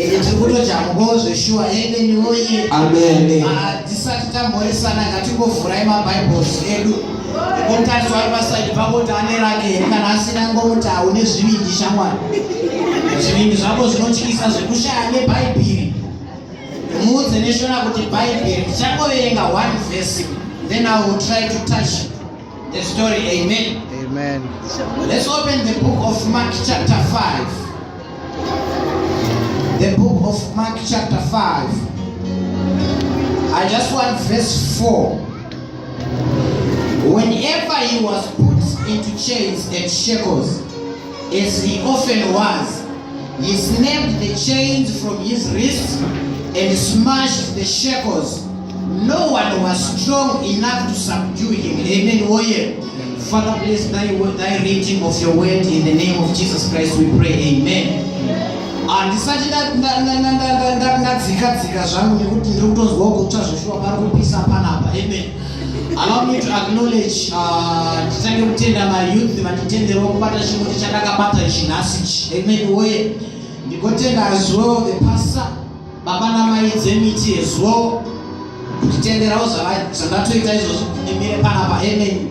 Ende tiri kutojamukawo zveshuwa. Amen woye. Amen. Ah, tisati tamhoresana ngatingovhurai maBibles edu. Ngomutarisi wari pasaidi pako kuti ane rake here, kana asina ngomuti haune zvivindi shamwari. Zvivindi zvako zvinotyisa zvekushaya nebhaibheri. Muudze neshona kuti bhaibheri. Tichangoverenga one verse, then I will try to touch the story. Amen. Amen. Let's open the book of Mark chapter 5. The book of Mark chapter 5. I just want verse 4. Whenever he was put into chains and shackles, as he often was, he snapped the chains from his wrists and smashed the shackles. No one was strong enough to subdue him. Amen. Oye. Father, bless thy reading of your word. In the name of Jesus Christ we pray. Amen. Handisati ndadzika-dzika zvangu nekuti ndiri kutonzwawo kutsva zveshuwa, pari kupisa panapa. Amen. Allow me to acknowledge, nditange kutenda mayouth vanditenderawo kubata chimuti chandakabata ichi nhasi ichi. Amen woye. Ndigotenda as well the pastor, baba namai dzemiti as well, kutitenderawo zvandatoita izvozvo kuti ndimire panapa. Amen.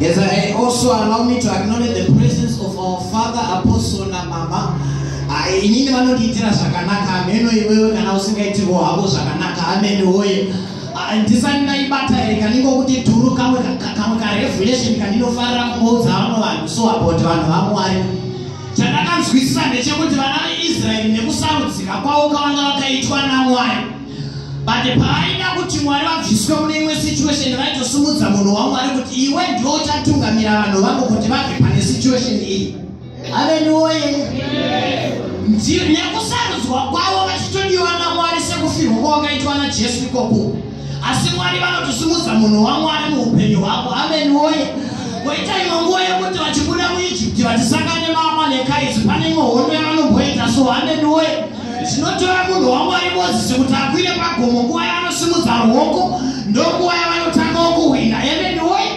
As I also allow me to acknowledge the presence of our father, Apostle namama. Ah, inini vanondiitira zvakanaka, ameno iwewe kana usingaitirwo hako zvakanaka. Amen woye. Ah, ndisati ndaibata here kaningokuti turu kamwe kamwe karevelation kandinofarira kungoudza vamwe vanhu so about vanhu vaMwari. Chandakanzwisisa ndechekuti vana veIsraeri nekusarudzika kwavo kavanga vakaitwa naMwari, but paaida kuti Mwari vabviswe mune imwe situation, vaitosimudza munhu waMwari kuti iwe ndiwe uchatungamira vanhu vangu kuti vabve pane situation iyi. Amen woye. Nekusarudzwa kwavo vachitodiwa naMwari sekufirwa kwavakaitwa naJesu ikoko, asi Mwari vanotosimudza munhu waMwari muupenyu hwako. Amen woye. Koita imwe nguva yekuti vachibuda muIjipti vachisangana nemaAmalekaizi, pane imwe hondo yavanomboita so. Amen woye. Zvinotora munhu waMwari Mozisi kuti akwire pagomo. Nguva yavanosimudza ruoko ndonguva yavanotangawo kuhwina. Amen woye.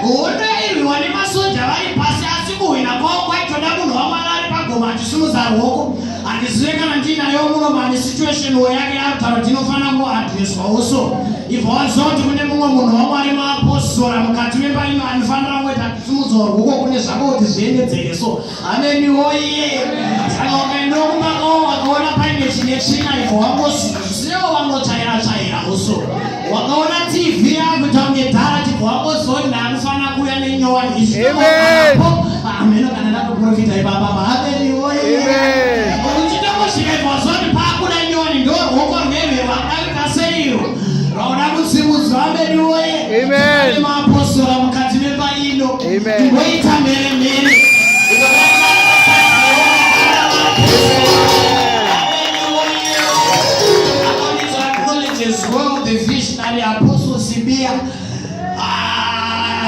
Hondo yairwiwa nemasoja vari pasi, asi kuhwina kwavo kwaitoda munhu waMwari ari pagomo achisimudza ruoko. Handizive kana ndiinayo muno mane situation wo yake yarutaura kuti inofanira kuaddresswawo so. If waziva kuti kune mumwe munhu waMwari maapostora mukati memba ino anofanira kungoita achisimudzwa ruoko, kune zvako kuti zviendedzeke so. Amen woye. Saka ukaendawo kumakawo wakaona paine chine tsvina, ibva wangosiwo wangotsvaira tsvaira uso. Wakaona TV yakuita kunge dhara, chibva wangozoni ndaanofanira kuuya nenyowani izvi. Amen. Ameno kana ndatoprofita ipapa. Amen woye. Amen. Uchitongosvika ibva wazoti paakuda nyowani, ndo ruoko rwerwe rwakaita seiro rwakuda kusimudzwa. Amen woye. Amen. Maapostora mukati memba ino. Amen. Tingoita mheremhere. Allow me to acknowledge as well the visionary Apostle Sibia.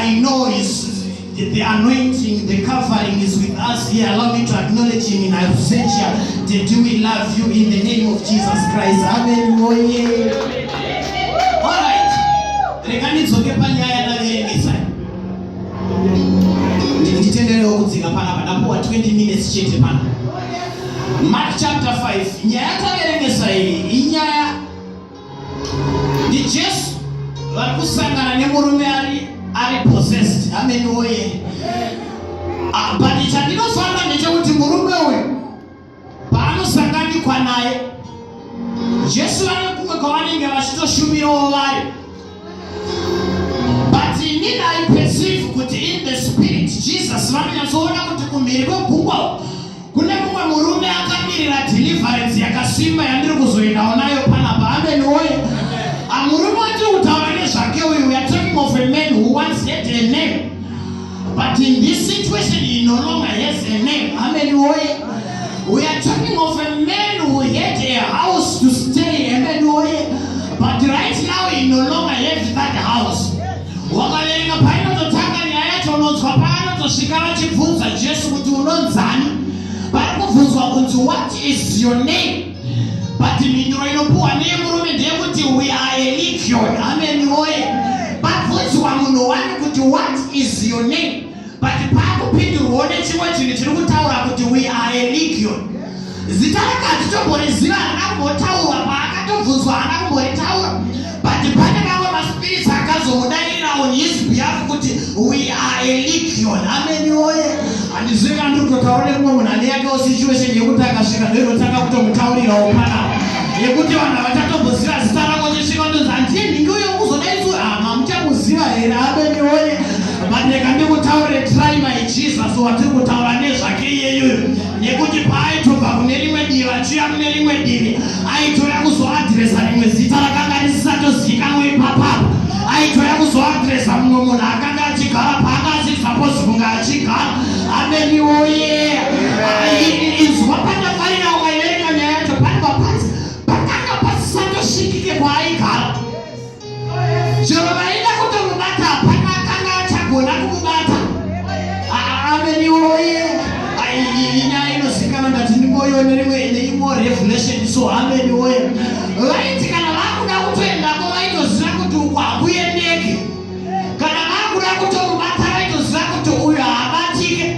I know his, the anointing, the covering is with us here. Allow me to acknowledge him in absentia. Do we love you in the name of Jesus Christ. Amen. Oh, yeah. All right. Rega ndidzoke panyaya yataverengesa. Nditenderewo kudzika panapa, ndapuwa 20 minutes chete pana. Mark chapter 5, nyaya yataverengesa iyi inyaya ndiJesu vari kusangana nemurume ari possessed. Amen woye. Ah, but chandinofanira ndechekuti murume uyu paanosanganikwa naye, Jesu vane kumwe kwavanenge vachitoshumirawo vari, but inini I perceive kuti in the spirit Jesus vanonyatsoona kuti kumhiri kwegungwa kune mumwe murume akamirira deliverance yakasimba yandiri kuzoendawo nayo panapa. Amen woye. Murume watiri kutaura nezvake uyu, we are talking of a man who once had a name, but in this situation he no longer has a name. Amen woye. We are talking of a man who had a house to stay. Amen woye. But right now he no longer has that house. Wakaverenga painototanga nyaya yacho, unonzwa paanotosvika vachibvunza Jesu kuti unonzani. Pari kubvunzwa kunzi, "What is your name?" But mhinduro inopuwa neyemurume ndeyekuti, "We are a legion." Amen woye. Pabvunzwa munhu wani kuti, "What is your name?" but paakupindurwawo nechimwe chinhu chiri kutaura kuti, "We are a legion." Zita rakati Hatitomboriziva, harina kumbotaurwa. Paakatobvunzwa haana kumboritaura, but pane mamwe maspirits akazomudairira on his behalf kuti we are a legion. Ameni woye. Handizivi kana ndiri kutotaura nemumwe munhu ane yakewo situation yekuti akasvika ndoinotanga kutomutaurirawo panapa, yekuti vanhu havachatomboziva zita rako. Chisvika ndonzi, "Handiye nhingi uyo kuzodaidzwa?" Hama, muchamuziva here? Ameni woye. But rega ndikutaurire, try my Jesus watiri kutaura nezvake iyeyoyo, nekuti paaitobva kune rimwe divi achiuya kune rimwe divi, aitoya kuzoaddressa rimwe zita rakanga risisatozivikanwa ipapapa. Aitoya kuzoaddressa mumwe munhu akanga achigara paanga asiri supposed kunge achigara. Ameni woye. Inzwa pandafarira, ukaiverenga nyaya yacho, panobva panzi pakanga pasisatosvikike kwaaigara. Chero vaida kutomubata, hapana akanga achagona kumubata. Ameni woye. Inyaya inozikanwa, ndati ndingoione rimwe neimwe revelation. So ameni woye. Vaiti kana vakuda kutoendako, vaitoziva kuti uku hakuendeki. Kana vakuda kutomubata, vaitoziva kuti uyu haabatike.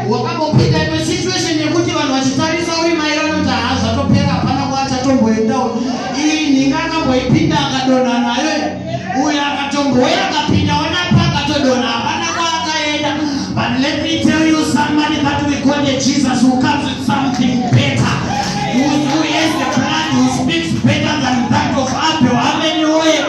Wakambopinda imwe situation yekuti vanhu vachitarisa uri mai vanoti, "Haa, zvatopera, hapana kwachatomboendawo. Iyi nhinga akamboipinda akadonha nayo. Uyu akatomboya akapindawo napo akatodonha, hapana kwaakaenda." But let me tell you, somebody, that we got a Jesus who comes with something better, who has the blood, who speaks better than that of Abel. Ameni woye.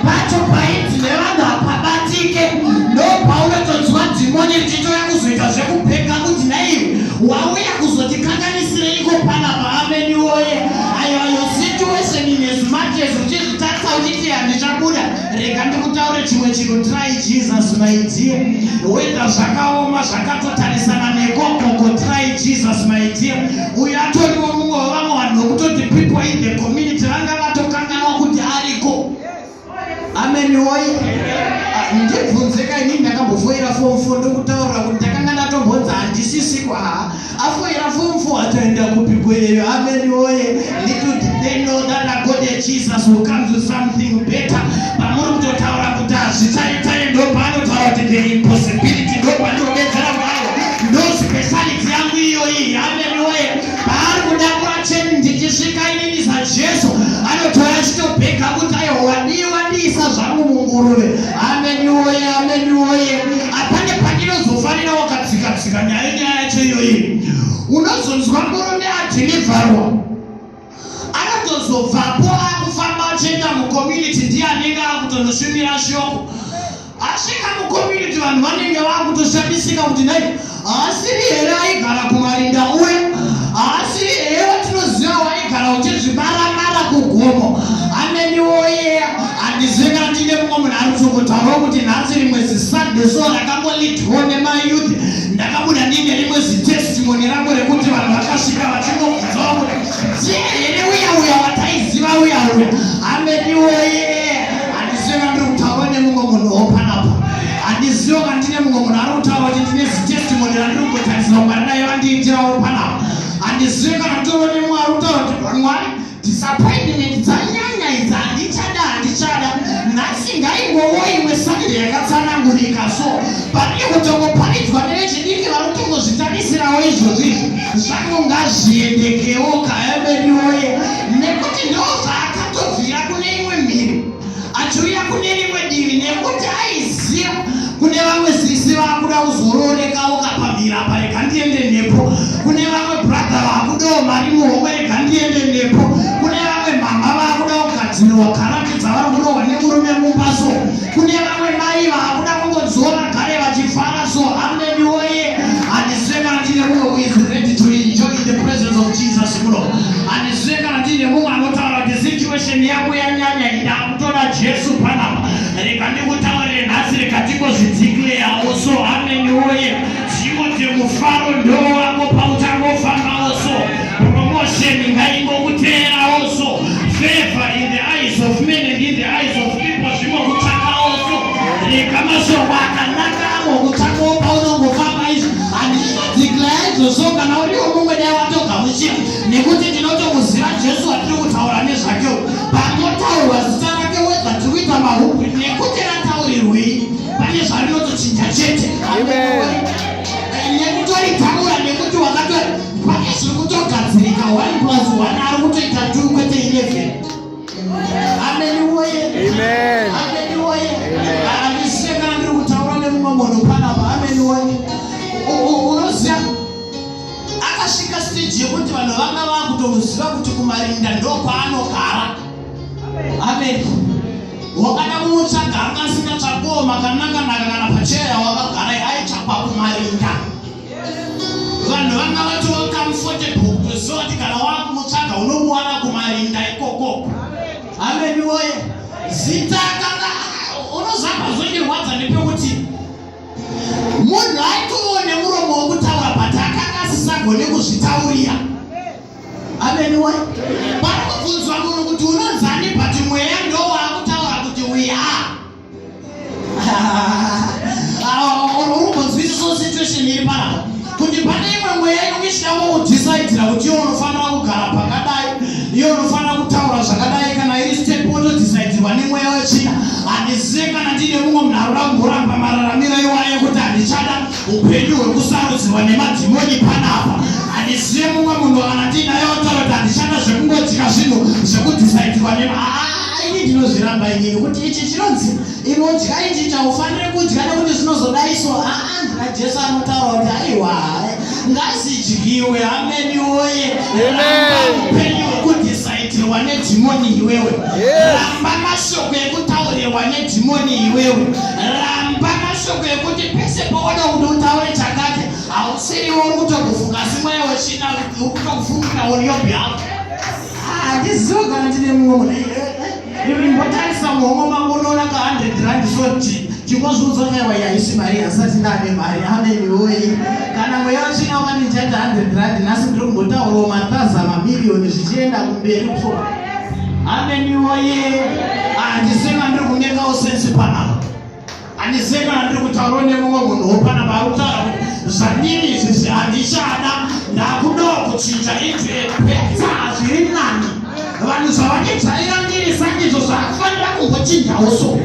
Pacho painzi nevanhu hapabatike, ndo paunotonzwa dhimoni richitoya kuzoita zvekupeka kuti, "Naiwe wauya kuzotikanganisireiko panapa?" Ameni woye. Aiwa, your situation, in as much as uchizvitarisa uchiti handichabuda, rega ndikutaure chimwe chinhu. Try Jesus, my dear. Whether zvakaoma zvakatotarisana nekokoko, try Jesus, my dear. Uyu atoriwo mumwe wevamwe vanhu vekutoti people in the community vanga vatokanganwa kuti ariko. Ameni woye. Ah, ndibvunze ka, inini ndakambofoira form 4, ndokutaurira kuti ndakanga ndatombonzi handisisiko. Ha, afoira form 4 atoenda kupi kweyo? Ameni woye. Little did they know that I got a Jesus who comes with something better. Pamuri kutotaura kuti hazvichaitai, ndo paanotaura kuti the impossibility, ndo pandinobetsera kwayo, ndo speciality yangu iyoyi. Ameni woye. Paari kudambura cheni ndichisvika inini saJesu, anotora achitobheka kuti, "Aiwa, wadii wadiisa zvangu munguruve." Ameni woye, ameni woye. Apane pandinozofanira wakadzika-dzika nyaya yacho iyoyi, unozonzwa murume adeliverwa anotozobvapo akufamba achienda mucommunity, ndiye anenge akutonoshumira shoko. Asvika mucommunity, vanhu vanenge vakutoshamisika kuti, "Nai, haasiri here aigara kumarinda uya? Haasiri here watinoziva waigara uchizvimaramara kugomo?" Ameni woye. Handizivi kana ndine mumwe munhu ari kutongotaurawo kuti nhasi rimwe ziSunday so rakangoleadwawo nemayouth, ndakabuda ndine rimwe zitestimony rangu rekuti vanhu vakasvika vachingobvunzawo kuti, "Ndiye here uya uya wataiziva uya uya?" Ameni woye. Handizivi kana ndiri kutaura nemumwe munhuwo panapa. Handizivi kana ndine mumwe munhu ari kutaura kuti ndine zitestimony randiri kungotarisira Mwari dai vandiitirawo panapa. Handizivi kana nditoro nemumwe ari kutaura kuti, "Mwari, disappointment dzanyanya idzi, handichada, handichada. Nhasi ngaingowo imwe Sunday yakatsanangurika." So pane kutongoparidzwa nevechidiki vari kutongozvitarisirawo izvozvo izvi, zvangu ngazviendekewo kaameni woye, nekuti ndo zvaakatobvira kune imwe mhiri achiuya kune rimwe divi, nekuti aiziva kune vamwe sisi vakuda kuzoroorekawo kapamhiri apa, rega ndiende nepo. Kune vamwe brother vakudawo mari muhomwe, rega ndiende nepo. Kune vamwe mama vakuda kugadzirirwa karati dzavari kurohwa nemurume mumba. So kune vamwe mai vakuda kungonziwo vagare vachifara. So ameni woye. Handizive kana ndine mumwe who is ready to enjoy the presence of Jesus muno. Handizive kana ndine mumwe anotaura kuti situation yangu yanyanya, ndakutoda Jesu panapa. Rega ndikutaurire nhasi, rega tingozvideclarewo. So ameni woye. Zvingoti mufaro ndo wako pauchangofambawo. So promotion ngaingokuteerawo. So favor in the eyes of men and in the eyes of people zvimokutsvakawo. So rega mashoko akanaka amokutsvakawo paunongofamba. Izvi handizvodeclare izvozvo. Kana uriwo mumwe, dai watogamuchira, nekuti ndinotomuziva Jesu watiri kutaura nezvakewo. Pangotaurwa zita rake, whether tiri kuita mahumbwe nekuti rataurirwei, pane zvarinotochinja chete. Amen. Nekutoritaura, nekuti wakatora, pane zviri kutogadzirika. 1 plus 1. kutoita 2 kwete 11. Ameni woye. Amen. Ameni woye. Amen. Handizive kana ndiri kutaura nemumwe munhu panapa. Ameni woye. Unoziva akasvika stage yekuti vanhu vanga vakutomuziva kuti kumarinda ndokwaanogara. Amen. Wakada kumutsvaga anga asingatsvakwawo makanaka-naka kana pacheya yawakagara aitsvakwa kumarinda. Vanhu vanga vatova comfortable kutoziva kuti kana wakumutsvaga unomuwana kumarinda ikoko. Ameni woye. Zita akanga unozapa zvondirwadza ndepekuti munhu aitowo nemuromo wekutaura but akanga asisagone kuzvitaurira. Ameni woye. Pari kubvunzwa munhu kuti unonzani but mweya ndowaakutaura kuti we are. Uri kumbonzwisisa situation iri panapa kuti pane imwe mweya inonge ichida kukudhisaidhira kuti iwe unofanira kugara pakadai, iwe unofanira kutaura zvakadai. Kana iri step wotodhisaidhirwa nemweya wetsvina. Handizive kana ndiine mumwe munhu arikuda kumboramba mararamiro iwayo ekuti handichada upenyu hwekusarudzirwa nemadhimoni panapa. Handizive mumwe munhu kana ndiinaye otaura kuti handichada zvekungodya zvinhu zvekudhisaidhirwa nema. Ini ndinozviramba inini kuti ichi chinonzi inodya ichi chaufanire kudya nekuti zvinozodaiso. Aa, ndina Jesu anotaura kuti aiwa, ngazidyiwe. Ameni woye. Amen. Upenyu hwekudhisaidirwa nedhimoni iwewe. Yes. Ramba mashoko ekutaurirwa nedhimoni iwewe. Ramba mashoko ekuti pese paoda kuti utaure chakati hausiriwo uri kutokufunga, asi mweya wetsvina uri kutokufungira on your behalf. Handizivi kana ndine mumwe munhu. Imbotarisa muhomwe mangu unoona ka 100 rand, so chingozviudza kuti aiwa, haisi mari, hasati ndane mari. Ameni woye. Kana mweya wetsvina wakati ndichaita 100 rand nhasi, ndiri kumbotaurawo mathaza mamiriyoni zvichienda kumberi so. Ameni woye. Handizivi kana ndiri kumekawo sense panapa. Handizivi kana ndiri kutaurawo nemumwe munhuwo panapa ari kutaura kuti zvandiri izvizvi handichada, ndakudawo kuchinja into a better, zviri nani. Vanhu zvavandijaira ndiri sandizvo zvakufanira kumbochinjawo so.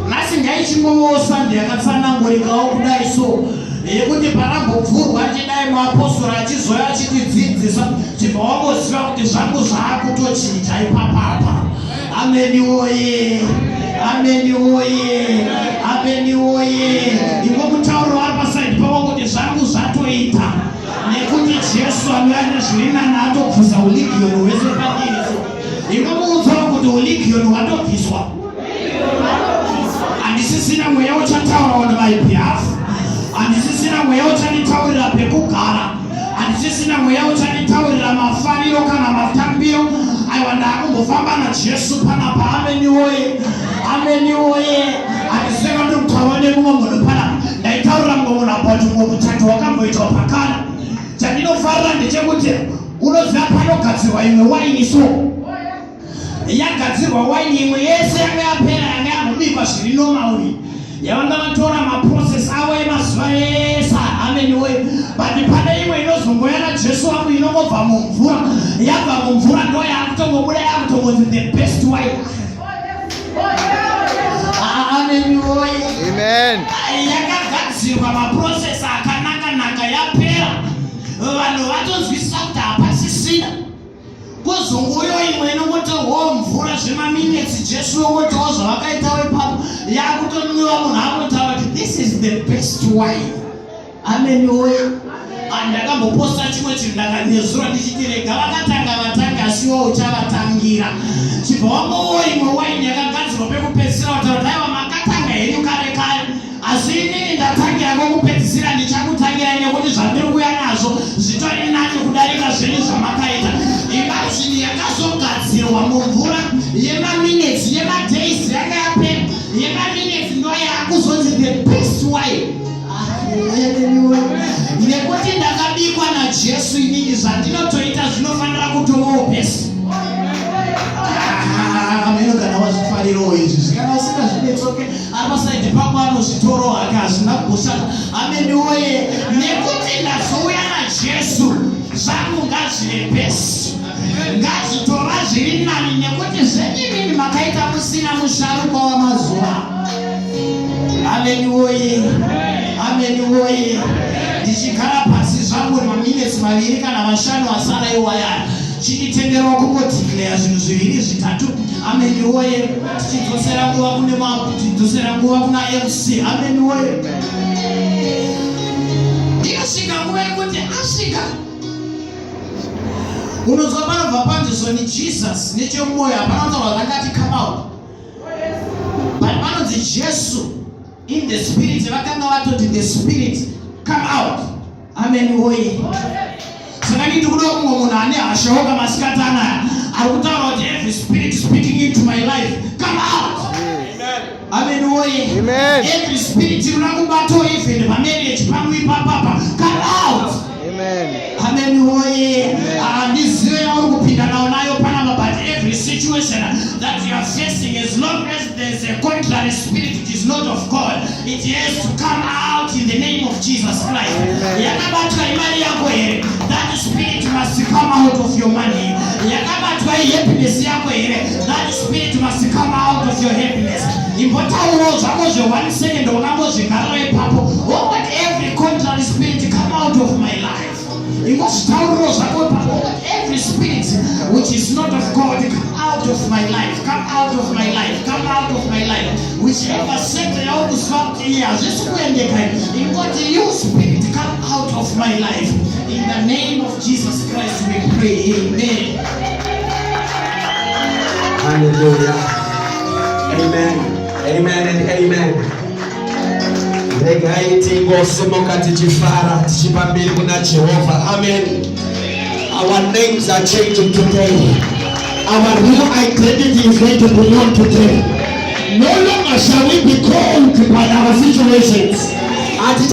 Nhasi ngaichingovawo Sunday yakatsanangurikawo kudai so, yekuti parambopfurwa chidai muapostora achizoya achitidzidzisa, chibva wangoziva kuti zvangu zvaakutochinja ipapapa. Ameni woye. Ameni woye. Ameni woye. Ingomutauro ari pasaidi pavo kuti zvangu zvatoita nekuti Jesu anouya nezviri nani, atobvisa uligiyoni hwese pandiri so. Ingomuudzawo kuti uligiyoni hwatobviswa, handisisina mweya uchataura on my behalf, handisisina mweya uchanditaurira pekugara, handisisina mweya uchanditaurira mafariro kana matambiro. Aiwa, ndaakumbofamba naJesu panapa. Ameni woye. Ameni woye. Handiseka ndiri kutaura nemumwe munhu panapa. Ndaitaurira mumwe munhu about mumwe muchato wakamboitwa pakare. Chandinofarira ndechekuti unoziva panogadzirwa imwe waini so, yagadzirwa waini imwe yese yanga yapera, yanga yambobikwa zviri normal, yavanga vatora maprocess avo emazuva ese. Ameni woye. But pane imwe inozongoya naJesu wangu, inongobva mumvura. Yabva mumvura ndo yakutongobuda, yakutongonzi the best wine. Ameni woye. Amen. Yakagadzirwa maprocess akanaka-naka, yapera, vanhu vatonzwisisa kuti hapasisina. Kuzongoyo imwe inongotorwawo mvura zvemaminitsi, Jesu ongotiwo zvavakaitawo ipapo, yakutonwiwa, munhu akutotaura kuti this is the best wine. Ameni woye. Ndakamboposta chimwe chinhu ndakanyezura ndichiti rega vakatanga vatanga, asiwo uchavatangira. Chibva wangowo imwe waini yakagadzirwa pekupedzisira, wataura kuti aiwa, makatanga henyu kare kare, asi inini ndatangira kwokupedzisira. Ndichakutangirai nekuti zvandiri kuuya nazvo zvitori nani kudarika zvenyu zvamakaita. Imagine yakazogadzirwa mumvura yemaminutes, yemadays yanga yapera, yemaminutes ndo yaakuzonzi the best wine, nekuti ndakabikwa naJesu inini, zvandinotoita zvinofanira kutovawo best. Ameno kana wazvifarirawo izvi. Kana usingazvinetsoke, ari pasaidi pako anozvitoro hake, hazvina kushata. Ameni woye. Nekuti ndazouya naJesu, zvangu ngazvive best, ngazvitova zviri nani, nekuti zvenyimini makaita musina musharukwa wamazuva. Ameni woye. Ameni woye. Ndichigara pasi zvangu maminitsi 2 kana 5 asara iwayaya. Chinditenderawo kungodeclare zvinhu zviviri zvitatu, ameni woye, tichidzosera nguva kune tichidzosera nguva kuna MC, ameni woye. Inosvika nguva yekuti asvika, unonzwa panobva panzi zvoni Jesus nechemumwoyo. Hapana kutaurwa vakati "Come out," but panonzi Jesu in the spirit vakanga vatoti, "The spirit, come out." Amen woye. Saka nditi kuda kumwe munhu ane hashawo kamasikati anaya ari kutaura kuti, "Every spirit speaking into my life, come out." Amen woye. Amen. Every spirit iri kubato even pamarriage pangu ipapapa, come out. Amen. Amen woye. Handizive yauri kupinda nawo nayo panapa, but every situation that you are facing, as long as there's a contrary spirit which is not of God, it has to come out in the name of Jesus Christ. Amen. Yakabatwa imari yako here? That spirit must come out of your money. Yakabatwa ihappiness yako here? That spirit must come out of your happiness. Imbotaurawo zvako zve one second wakangozvigarira ipapo, wongoti, "Every contrary spirit, come out of my life." Ingozvitauriro zvako ipapo, wongoti, "Every spirit which is not of God, come out of my life, come out of my life, come out of my life." Whichever sector yauri kuziva kuti iye hazvisi kuendeka, ingoti, "You spirit, come out of my life." In the name of Jesus Christ we pray, amen. Hallelujah. Amen. Amen and amen. Regai tingosimuka tichifara tichipa mbiri kuna Jehovha. Amen. Our names are changing today. Our real identity is going to be known today. No longer shall we be called by our situations. Ati